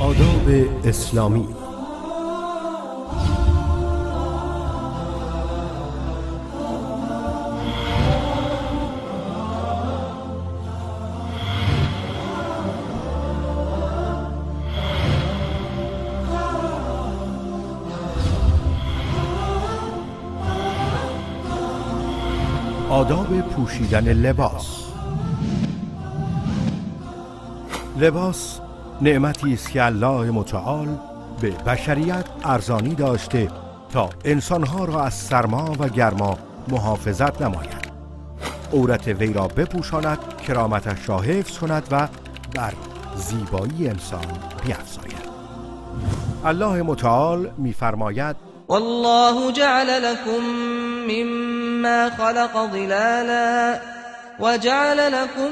آداب اسلامی. آداب پوشیدن لباس. لباس نعمتی است که الله متعال به بشریت ارزانی داشته تا انسانها را از سرما و گرما محافظت نماید، عورت وی را بپوشاند، کرامتش را حفظ کند و بر زیبایی انسان بیفزاید. الله متعال می‌فرماید: والله جعل لكم مما خلق ظلالا وجعل لكم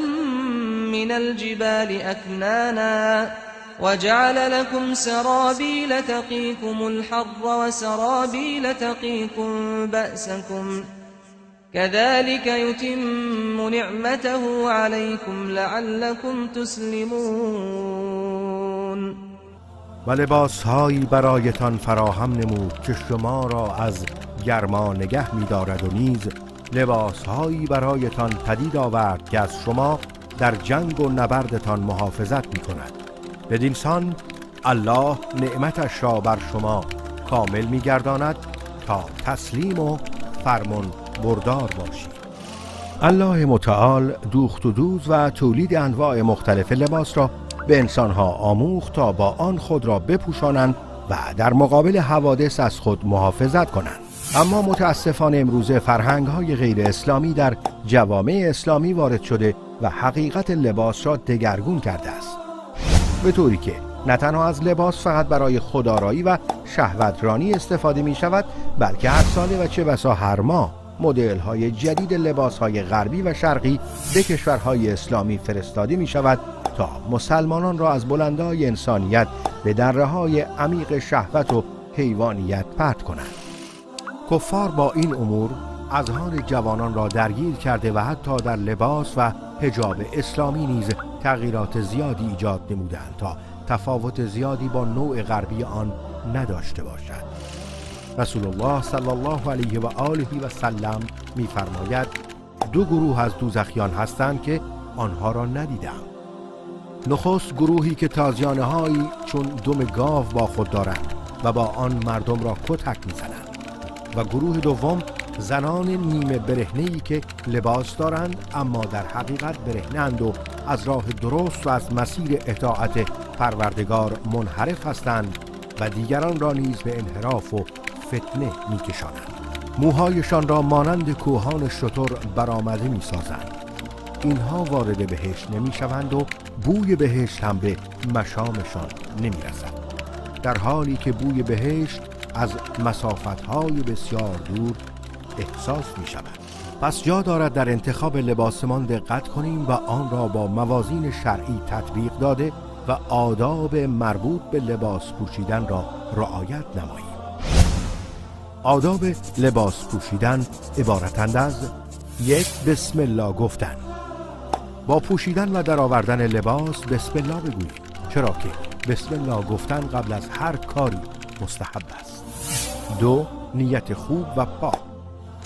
من الجبال أكنانا وجعل لكم سرابيل تقيكم الحر وسرابيل تقيكم بأسكم كذلك يتم نعمته عليكم لعلكم تسلمون. و لباسهایی برایتان فراهم نمود که شما را از گرما نگه می‌دارد و نیز لباسهایی برایتان پدید آورد که از شما در جنگ و نبردتان محافظت می‌کند. بدینسان الله نعمتش را بر شما کامل می‌گرداند تا تسلیم و فرمان بردار باشید. الله متعال دوخت و دوز و تولید انواع مختلف لباس را به انسانها آموخت تا با آن خود را بپوشانند و در مقابل حوادث از خود محافظت کنند. اما متاسفانه امروزه فرهنگ‌های غیر اسلامی در جوامع اسلامی وارد شده و حقیقت لباس را دگرگون کرده است، به طوری که نه تنها از لباس فقط برای خودآرایی و شهوترانی استفاده می شود، بلکه هر ساله و چه بسا هر ماه مدل‌های جدید لباس‌های غربی و شرقی به کشورهای اسلامی فرستاده می شود تا مسلمانان را از بلندای انسانیت به دره‌های عمیق شهوت و حیوانیت پرت کنند. کفار با این امور اذهان جوانان را درگیر کرده و حتی در لباس و حجاب اسلامی نیز تغییرات زیادی ایجاد نمودند تا تفاوت زیادی با نوع غربی آن نداشته باشد. رسول الله صلی الله علیه و آله و سلم می‌فرماید: دو گروه از دوزخیان هستند که آنها را ندیدم. نخست گروهی که تازیانه‌هایی چون دم گاو با خود دارند و با آن مردم را کتک می‌زنند، و گروه دوم زنان نیمه برهنه‌ای که لباس دارند اما در حقیقت برهنه‌اند و از راه درست و از مسیر اطاعت پروردگار منحرف هستند و دیگران را نیز به انحراف و فتنه می‌کشانند. موهایشان را مانند کوهان شتر برآمده می‌سازند. اینها وارد بهشت نمی‌شوند و بوی بهشت هم به مشامشان نمی‌رسد، در حالی که بوی بهشت از مسافت‌های بسیار دور احساس می‌شود. پس جا دارد در انتخاب لباسمان دقت کنیم و آن را با موازین شرعی تطبیق داده و آداب مربوط به لباس پوشیدن را رعایت نماییم. آداب لباس پوشیدن عبارتند از: 1. بسم الله گفتن. با پوشیدن و درآوردن لباس بسم الله بگویید، چرا که بسم الله گفتن قبل از هر کاری مستحب است. 2. نیت خوب و پاک.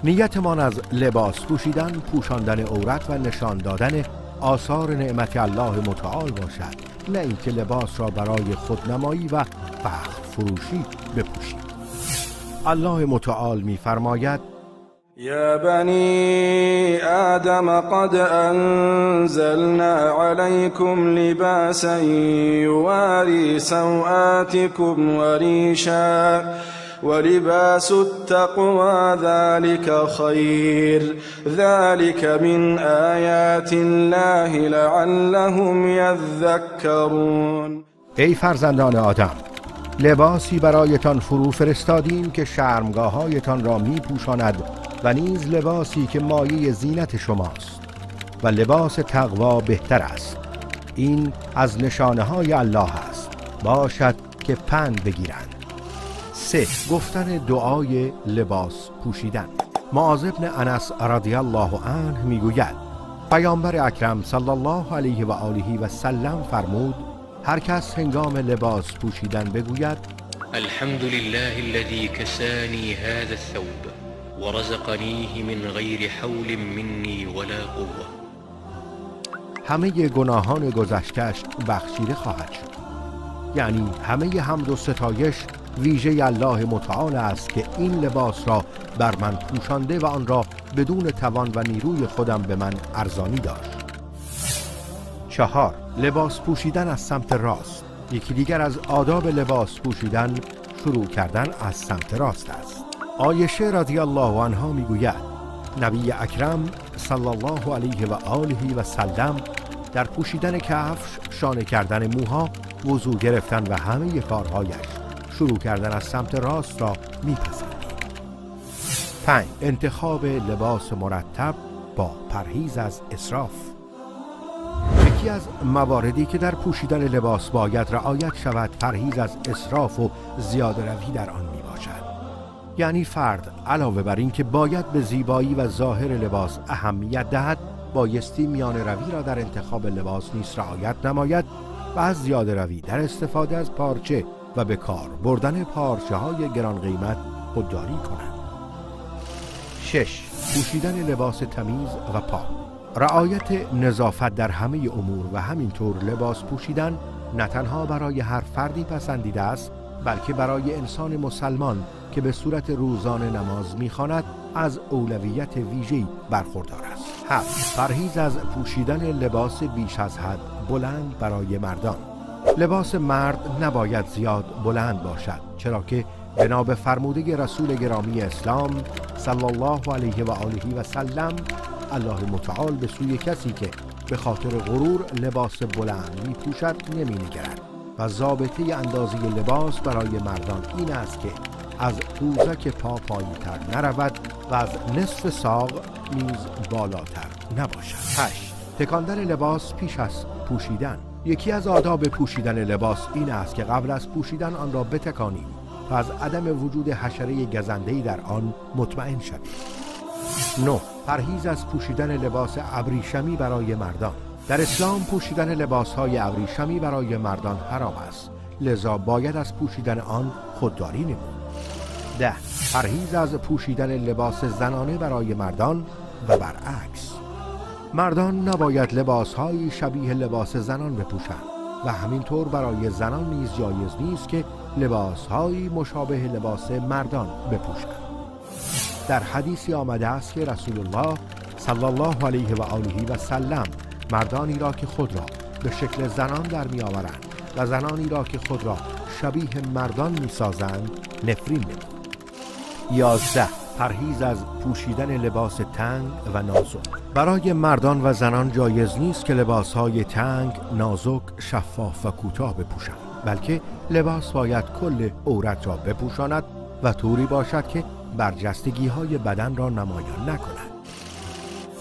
نیتمان از لباس پوشیدن، پوشاندن عورت و نشان دادن آثار نعمت الله متعال باشد، نه اینکه لباس را برای خودنمایی و فخر فروشی بپوشید. الله متعال می‌فرماید: یا بنی آدم قد انزلنا علیکم لباسا یواری سوآتکم وریشا ولباس التقوى ذلك خیر ذلك من آیات الله لعلهم یذکرون. ای فرزندان آدم، لباسی برایتان فرو فرستادیم که شرمگاه‌هایتان را می‌پوشاند و نیز لباسی که مایه زینت شماست، و لباس تقوا بهتر است. این از نشانه‌های الله است، باشد که پند بگیرند. 3. گفتن دعای لباس پوشیدن. معاذ بن انس رضی الله عنه میگوید: پیامبر اکرم صلی الله علیه و آله و سلم فرمود: هر کس هنگام لباس پوشیدن بگوید: الحمد لله الذي كساني هذا الثوب ورزقنيه من غیر حول مني ولا قوة، همه گناهان گذشته‌اش بخشیده خواهد شد. یعنی همه حمد و ستایش ویژه الله متعال است که این لباس را بر من پوشانده و آن را بدون توان و نیروی خودم به من ارزانی داشت. 4. لباس پوشیدن از سمت راست. یکی دیگر از آداب لباس پوشیدن شروع کردن از سمت راست است. عایشه رضی الله عنها میگوید: نبی اکرم صلی الله علیه و آله و سلم در پوشیدن کفش، شانه کردن موها، وضو گرفتن و همه کارهایش شروع کردن از سمت راست را میپسندید. 5. انتخاب لباس مرتب با پرهیز از اسراف. یکی از مواردی که در پوشیدن لباس باید رعایت شود پرهیز از اسراف و زیاده روی در آن می باشد. یعنی فرد علاوه بر این که باید به زیبایی و ظاهر لباس اهمیت دهد، بایستی میان روی را در انتخاب لباس نیز رعایت نماید و از زیاده روی در استفاده از پارچه و به کار بردن پارچه های گران قیمت خودداری کند. 6. پوشیدن لباس تمیز و پاک. رعایت نظافت در همه امور و همینطور لباس پوشیدن نه تنها برای هر فردی پسندیده است، بلکه برای انسان مسلمان که به صورت روزانه نماز می‌خواند از اولویت ویژه‌ای برخوردار است. 7. پرهیز از پوشیدن لباس بیش از حد بلند برای مردان. لباس مرد نباید زیاد بلند باشد، چرا که بنا به فرموده رسول گرامی اسلام صلی الله علیه و آله و سلم، الله متعال به سوی کسی که به خاطر غرور لباس بلند می‌پوشد نمی‌نگرد و ضابطه اندازه لباس برای مردان این است که از قوزک پا پایین‌تر نرود و از نصف ساق نیز بالاتر نباشد. 8. تکاندن لباس پیش از پوشیدن. یکی از آداب پوشیدن لباس این است که قبل از پوشیدن آن را بتکانیم تا از عدم وجود حشره گزنده‌ای در آن مطمئن شویم. 9. پرهیز از پوشیدن لباس ابریشمی برای مردان. در اسلام پوشیدن لباس‌های ابریشمی برای مردان حرام است، لذا باید از پوشیدن آن خودداری نمود. 10. پرهیز از پوشیدن لباس زنانه برای مردان و برعکس. مردان نباید لباس‌های شبیه لباس زنان بپوشند و همینطور برای زنان نیز جایز نیست که لباس‌های مشابه لباس مردان بپوشند. در حدیثی آمده است که رسول الله صلی الله علیه و آله و سلم مردانی را که خود را به شکل زنان در می آورند و زنانی را که خود را شبیه مردان می سازند نفرین نمود. 11. پرهیز از پوشیدن لباس تنگ و نازک. برای مردان و زنان جایز نیست که لباسهای تنگ، نازک، شفاف و کوتاه بپوشند، بلکه لباس باید کل عورت را بپوشاند و طوری باشد که برجستگی‌های بدن را نمایان نکند.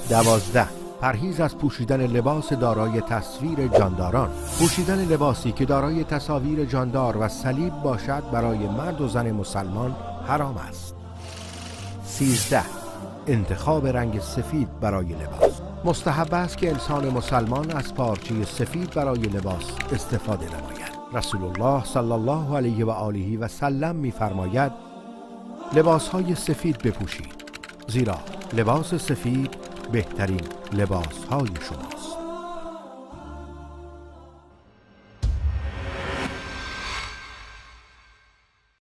12. پرهیز از پوشیدن لباس دارای تصویر جانداران. پوشیدن لباسی که دارای تصاویر جاندار و صلیب باشد برای مرد و زن مسلمان حرام است. 13. انتخاب رنگ سفید برای لباس. مستحب است که انسان مسلمان از پارچه سفید برای لباس استفاده نماید. رسول الله صلی الله علیه و آله و سلم می‌فرماید: لباس‌های سفید بپوشید، زیرا لباس سفید بهترین لباس‌های شماست.